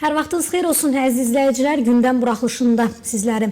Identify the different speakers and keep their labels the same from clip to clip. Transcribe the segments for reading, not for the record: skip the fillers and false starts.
Speaker 1: Hər vaxtınız xeyir olsun əziz izləyicilər, gündəm buraxılışında sizləri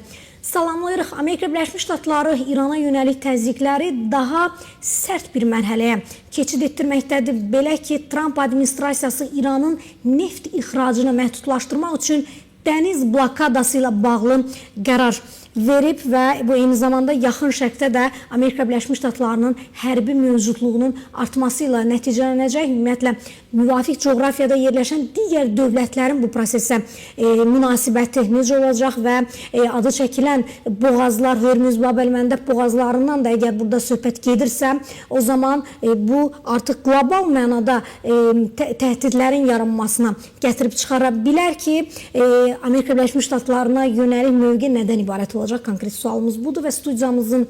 Speaker 1: salamlayırıq. Amerika Birləşmiş Ştatları İrana yönəlik təzyiqləri daha sərt bir mərhələyə keçid etdirməkdədir. Belə ki, Tramp administrasiyası İranın neft ixracını məhdudlaşdırmaq üçün dəniz blokadası ilə bağlı qərar verib və bu eyni zamanda Yaxın Şərqdə də Amerika Birləşmiş Ştatlarının hərbi mövcudluğunun artması ilə nəticələnəcək. Ümumiyyətlə, müvafiq coğrafiyada yerləşən digər dövlətlərin bu prosesə münasibəti necə olacaq və adı çəkilən boğazlar, Hörmüz, Bab-el-Məndəb boğazlarından da əgər burada söhbət gedirsə, o zaman bu artıq qlobal mənada təhdidlərin yaranmasına gətirib çıxara bilər ki, Amerika Birləşmiş Ştatlarına yönəlik mövqe nədən ibarət olacaq? Konkret sualımız budur və studiyamızın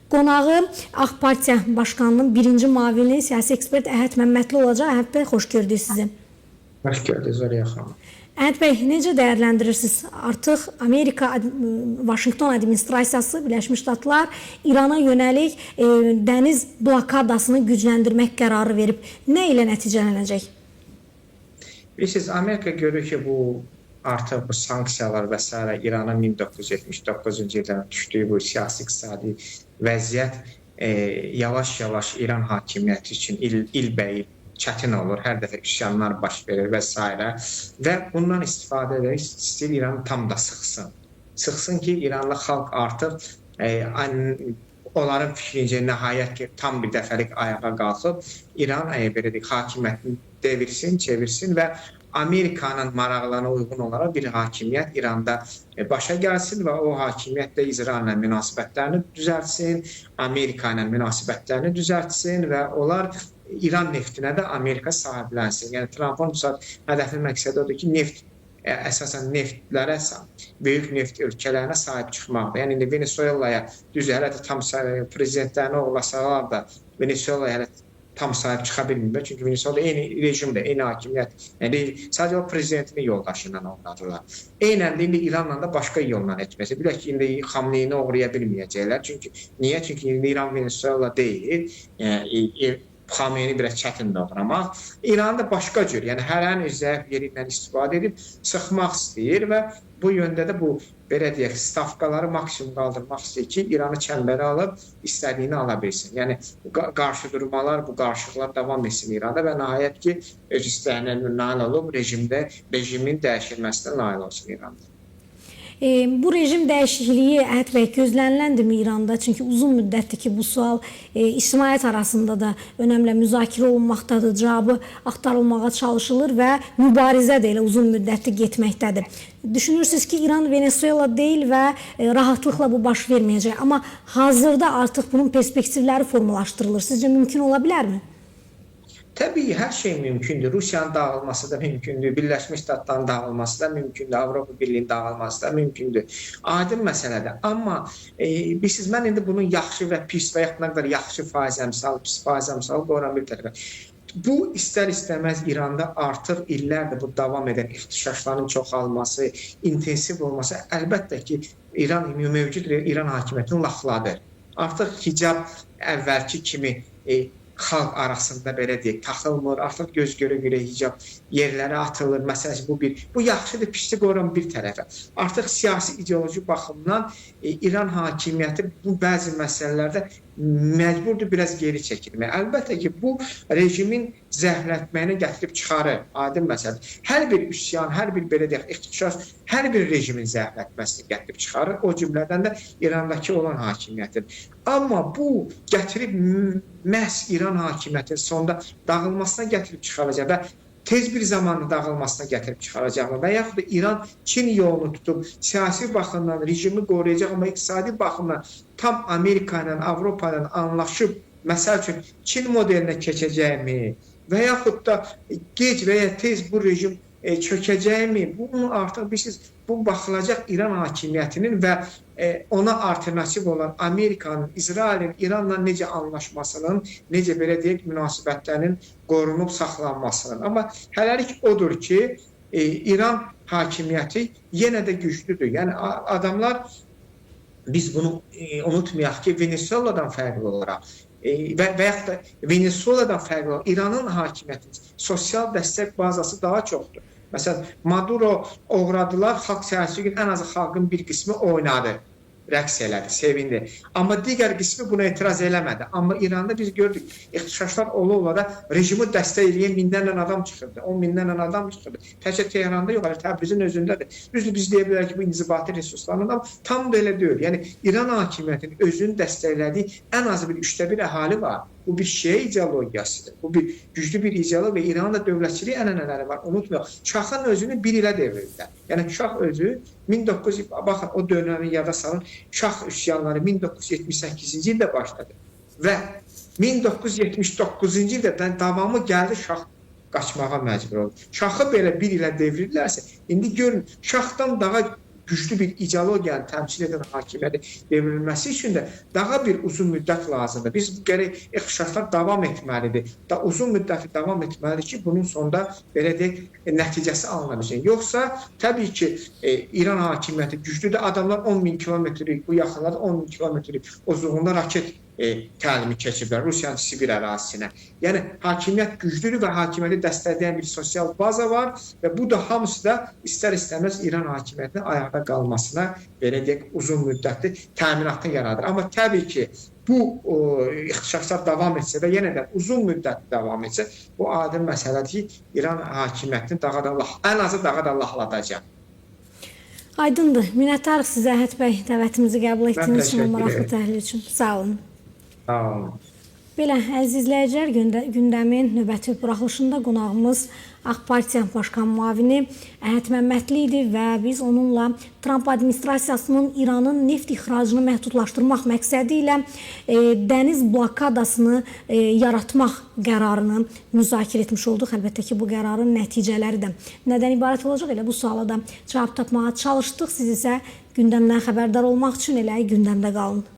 Speaker 1: qonağı Ağ Partiya Başqanının birinci müavini, siyasi ekspert Əhəd Məmmədli olacaq. Əhəd bəy, xoş gördük sizi.
Speaker 2: Xoş gördük Zoriya xanım.
Speaker 1: Əhəd bəy, necə dəyərləndirirsiniz? Artıq Amerika, Vaşinqton administrasiyası, Birləşmiş Ştatlar İrana yönəlik dəniz blokadasını gücləndirmək qərarı verib. Nə ilə nəticələnəcək?
Speaker 2: Bilirsiniz, Amerika görür ki, bu artıq bu sanksiyalar və s. İranın 1979-cu ildən düşdüyü bu siyasi iqtisadi vəziyyət yavaş-yavaş İran hakimiyyəti üçün ilbəil çətin olur. Hər dəfə üsyanlar baş verir və s. Və bundan istifadə edərək istəyir İranı tam da sıxsın. Sıxsın ki, İranlı xalq artıq onların fikrincə nəhayət ki, tam bir dəfəlik ayağa qalxıb İran belə deyək, hakimiyyətini devirsin, çevirsin və Amerikanın maraqlarına uyğun olaraq bir hakimiyyət İranda başa gəlsin və o hakimiyyət də İsraillə münasibətlərini düzəltsin, Amerika ilə münasibətlərini düzəltsin və onlar İran neftinə də Amerika sahiblənsin. Yəni Trampın hədəfi məqsədi odur ki, neft əsasən neftlərə, böyük neft ölkələrinə sahib çıxmaqdır. Yəni indi Venezuelaya düz hələ də tam prezidentlərini oğurlasalar da Venezuelaya hələ tam sahib çıxa bilmirlər. Çünki Venezuela eyni rejimdir, eyni hakimiyyət. Yəni sadəcə o prezidentinin yoldaşı ilə oğurladılar. Eynən də indi İranla da başqa yolla etməsi. Bilək ki, indi Xamneyini oğurlaya bilməyəcəklər. Çünki niyə? Çünki indi İran Venezuela deyil. Yəni Xamneyini biraz çətindir oğramaq. İranı da başqa cür, yəni hərənin öz zəif yeri ilə istifadə edib sıxmaq istəyir və bu yöndə də bu belə deyək, stavkaları maksimum qaldırmaq istəyir ki, İranı çəmbərə alıb istədiyini ala bilsin. Yəni qarşı durmalar, bu qarışıqlar davam etsin İranda və nəhayət ki, öz istəyinə nail olub rejimin dəyişilməsinə nail olsun İranda.
Speaker 1: Bu rejim dəyişikliyi Əhəd bəy gözləniləndirmi İranda? Çünki uzun müddətdir ki, bu sual ictimaiyyət arasında da önəmlə müzakirə olunmaqdadır, cavabı axtarılmağa çalışılır və mübarizə də elə uzun müddətli getməkdədir. Düşünürsünüz ki, İran Venezuela deyil və rahatlıqla bu baş verməyəcək. Amma hazırda artıq bunun perspektivləri formalaşdırılır. Sizcə mümkün ola bilərmi?
Speaker 2: Təbii, hər şey mümkündür. Rusiyanın dağılması da mümkündür, Birləşmiş Ştatların dağılması da mümkündür, Avropa Birliyinin dağılması da mümkündür. Aydın məsələdir. Amma bilirsiniz, mən indi bunun yaxşı və pis və yaxud nə qədər yaxşı faiz əmsalı, pis faiz əmsalı qoyuram bir tərəfə. Bu istər-istəməz İranda artıq illərdir bu davam edən ixtişaşların çoxalması, intensiv olması əlbəttə ki, İran mövcud İran hakimiyyətini laxladır. Artıq hicab əvvəlki kimi xalq arasında belə deyək, taxılmır, artıq göz görə-görə hicab yerlərə atılır. Məsələn, bu yaxşıdır, pisdir qoyuram bir tərəfə. Artıq siyasi ideoloji baxımdan İran hakimiyyəti bu bəzi məsələlərdə məcburdur biraz geri çəkilməyə. Əlbəttə ki, bu rejimin zəiflətməyinə gətirib çıxarır. Aydın məsələdir. Hər bir üsyan, hər bir belə deyək, ixtişaş, hər bir rejimin zəiflətməsini gətirib çıxarır. O cümlədən də İrandakı olan hakimiyyətin. Amma bu gətirib məhz İran hakimiyyətinin sonda dağılmasına gətirib çıxaracaq və tez bir zamanda dağılmasına gətirib çıxaracaqmı və yaxud da İran Çin yolunu tutub siyasi baxımdan rejimi qoruyacaq, amma iqtisadi baxımdan tam Amerika ilə, Avropa ilə anlaşıb, məsəl üçün Çin modelinə keçəcəkmi və yaxud da gec və ya tez bu rejim çökəcəkmi? Bunu artıq bilirsiniz, bu baxılacaq İran hakimiyyətinin və ona alternativ olan Amerikanın, İsrailin İranla necə anlaşmasının, necə belə deyək, münasibətlərinin qorunub saxlanmasının. Amma hələlik odur ki, İran hakimiyyəti yenə də güclüdür. Yəni adamlar, biz bunu unutmayaq ki, Venezueladan fərqli olaraq və yaxud da Venezueladan fərqli olaraq İranın hakimiyyətinin sosial dəstək bazası daha çoxdur. Məsələn, Maduro oğradılar, xalq səhərsi gün ən azı xalqın bir qismi oynadı, rəqs elədi, sevindi. Amma digər qismi buna etiraz eləmədi. Amma İranda biz gördük, ixtişaşlar ola-ola da rejimi dəstək eləyən minlərlə adam çıxırdı, 10 minlərlə adam çıxırdı. Təkcə Tehranda yox, hələ Təbrizin özündədir. Düzdür, biz deyə bilərik ki, bu inzibati resurslarla, amma tam da elə deyil. Yəni İran hakimiyyətinin özünü dəstəklədiyi ən azı bir 1/3 əhali var. Bu bir şiə ideologiyasıdır. Bu bir güclü bir ideologiya və İranın da dövlətçilik ənənələri var. Unutmayaq. Şahın özünü bir ilə devrildilər. Yəni şah özü 1900, baxın o dönəmi yada salın. Şah üsyanları 1978-ci ildə başladı və 1979-cu ildə davamı gəldi, şah qaçmağa məcbur oldu. Şahı belə bir ilə devrildilərsə, indi görün şahdan daha güclü bir ideologiyanı təmsil edən hakimiyyəti devrilməsi üçün də daha bir uzun müddət lazımdır. Biz gərək ixtişaşlar davam etməlidir. Da uzun müddətli davam etməlidir ki, bunun sonunda belə deyək, nəticəsi alına bilsin. Yoxsa təbii ki, İran hakimiyyəti güclüdür. Adamlar 10 min kilometrlik, bu yaxınlarda 10 min kilometrlik uzunluğunda raket təlimi keçiblər Rusiyanın Sibir ərazisinə. Yəni hakimiyyət güclüdür və hakimiyyəti dəstəkləyən bir sosial baza var və bu da hamısı da istər-istəməz İran hakimiyyətinin ayaqda qalmasına belə deyək uzun müddətli təminatını yaradır. Amma təbii ki, bu ixtişaşlar davam etsə və yenə də uzun müddətli davam etsə, bu aydın məsələdir ki, İran hakimiyyətini daha da ən azı daha da lahladacaq.
Speaker 1: Aydındır. Minnətdarıq sizə Əhəd bəy, dəvətimizi qəbul etdiyiniz üçün, maraqlı təhlil üçün. Sağ olun.
Speaker 2: Sağ olun.
Speaker 1: Belə, əziz izləyicilər, gündəmin növbəti buraxılışında qonağımız AK Partiya Başkan müavini Əhəd Məmmədli idi və biz onunla Tramp administrasiyasının İranın neft ixracını məhdudlaşdırmaq məqsədi ilə dəniz blokadasını yaratmaq qərarını müzakirə etmiş olduq. Əlbəttə ki, bu qərarın nəticələri də nədən ibarət olacaq? Elə bu suala da cavab tapmağa çalışdıq. Siz isə gündəmdən xəbərdar olmaq üçün elə gündəmdə qalın.